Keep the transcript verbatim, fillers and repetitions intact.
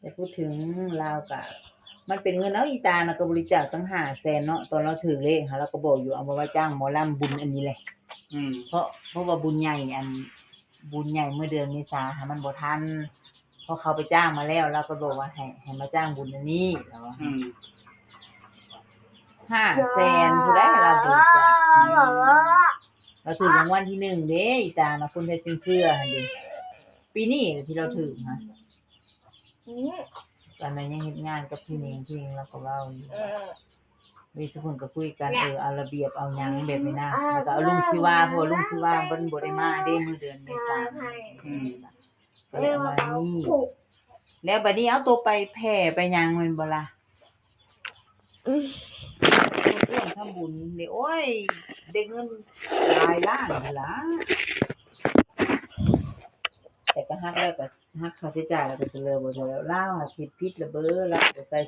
แต่พูดถึงลาวกะ มันเป็นเงินเอาอีตานะ ก็บริจาคตั้งห้าแสนเนาะ ตอนเราถือเลขหาเราก็บอกอยู่ เอามาไว้จ้างหมอลำบุญอันนี้แหละ อืม เพราะเพราะว่าบุญใหญ่อัน บุญใหญ่เมื่อเดือนเมษาหามันบ่ทัน พอเขาไปจ้างมาแล้ว เราก็บอกว่าให้ให้มาจ้างบุญอันนี้แล้วว่า อืม ห้าแสนผู้ใดเราบริจาค เราถือรางวัลที่หนึ่งเด้อีตานะ คนไทยซิงเพื่อหั่นเด้ ปีนี้ที่เราถือฮะ อืม ตอนนั้นยังเฮ็ดงานกับพี่เน่ง พี่เน่งเราก็เว้าอยู่ เออ มีสุพนก็คุยกัน เออ เอาระเบียบเอาหยังแบบนี้นะ แล้วก็เอาลุงที่ว่า เพราะว่าลุงที่ว่ามันบ่ได้มาเด้มื้อเดือนเมษา อืม ก็เลยเอามานี่ แล้วบัดนี้เอาตัวไปแผ่ไปหยังแม่นบ่ล่ะ อืม เรื่องทำบุญนี่ โอ้ย ได้เงินหลายล้านหั่นล่ะ แต่ก็ฮักแล้วก็ฮักค่าใช้จ่ายแล้วก็สิเหลือบ่เหลือ ลาวผิดผิดละเบ้อ ลาวก็ใส่